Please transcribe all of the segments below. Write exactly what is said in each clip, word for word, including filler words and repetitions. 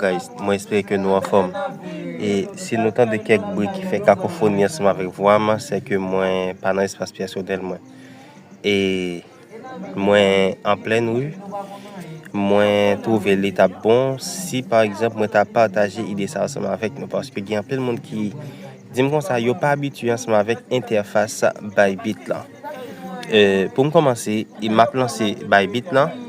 Guys, mwen espere ke nou anfòm. E si nou tande kèk bri ki fè kakofoni ansanm avèk vwa m, se ke mwen pa nan espas pèsonèl mwen. E mwen an plèn ri, mwen twouve li t ap bon si, pa egzanp, mwen ta pataje ide sa ansanm avèk nou, paske gen anpil moun ki di m konsa, yo pa abitye ansanm avèk entèfas Bybit lan. E, pou m kòmanse, e, m ap lanse Bybit lan.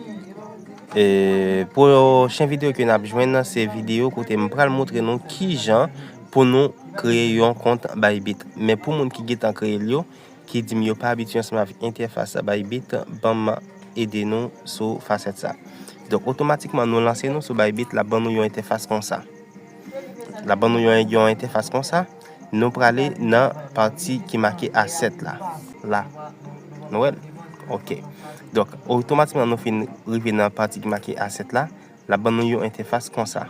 E, pwochen videyo ke n ap jwenn nan, se videyo kote m pral montre nou kijan pou nou kreye yon kont Bybit. Men pou moun ki gentan kreye l yo, ki di m yo pa abitye ansanm avèk entèfas Bybit, ban m ede nou sou fasèt sa. Donk, otomatikman, nou lanse nou sou Bybit, l ap ban nou yon entèfas konsa. L ap ban nou yon, yon entèfas konsa. Nou prale nan pati ki make asèt la. La. Nou wè l? Ok. Donk, otomatikman, nou fin rive nan pati ki make asèt la. L ap ban nou yon entèfas konsa.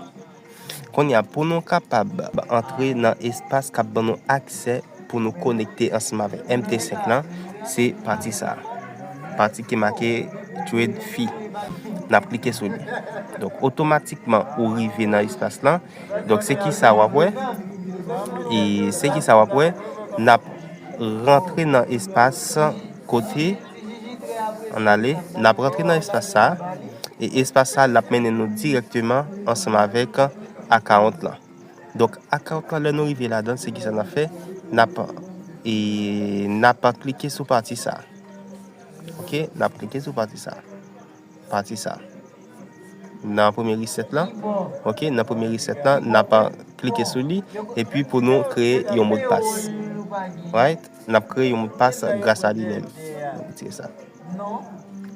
Kounye a, pou nou kapab antre nan espas k ap ban nou aksè pou nou konekte ansanm avèk M T senk lan, se pati sa a. Pati ki make Trade Fee. N ap klike sou li. Donk, otomatikman, ou rive nan espas lan. Donk, se ki sa w ap wè? E se ki sa w ap wè? N ap rantre nan espas kote, ann ale, n ap rantre nan espas sa a. E espas sa a, l ap mennen nou dirèkteman ansanm avèk akawont lan. Donk, akawont lan, lè nou rive ladan, se ki sa n ap fè? N ap, e, n ap klike sou pati sa a. Ok, n ap klike sou pati sa a. Pati sa a. Nan premye reset lan, ok, nan premye reset lan, n ap klike sou li, epi pou nou kreye yon modpas. Right? N ap kreye yon modpas gras a li menm. Donk, retire sa.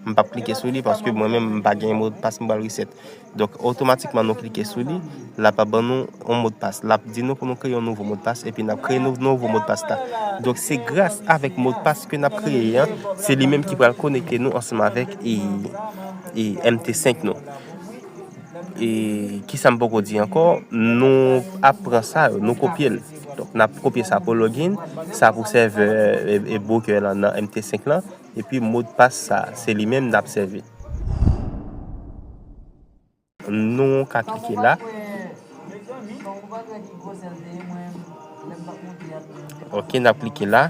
M p ap klike sou li paske mwen menm m pa gen modpas m pral reset. Donk, otomatikman nou klike sou li, l ap ban nou yon modpas. L ap di nou pou nou kreye yon nouvo modpas, epi n ap kreye nou nouvo modpas la. Donk, se gras avèk modpas ke n ap kreye an, se li menm ki pral konekte nou ansanm avèk e, e M T senk nou. E kisa m poko di ankò, nou ap pran sa yo, nou kopye l. Donk, n ap kopye sa pou login, sa pou sèvè e, e broker lan nan M T senk lan, epi modpas sa, se li menm n ap sèvi. Nou ka klike la. Ok, n ap klike la.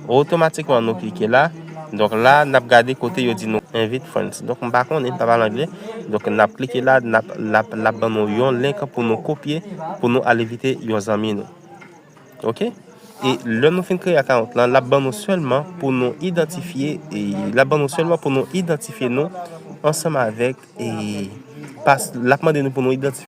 Otomatikman, nou klike la. Donk la, n ap gade kote yo di nou invite friends. Donk, m pa konnen, m pa pale anglè. Donk, n ap klike la, n ap, l ap, l ap ban nou yon link pou nou kopye, pou nou al envite yon zanmi nou. Ok? E lè nou fin kreye akawont lan, l ap ban nou sèlman pou nou idantifye, e l ap ban nou sèlman pou nou idantifye nou ansanm avèk, e pas, l ap mande nou pou nou idantifye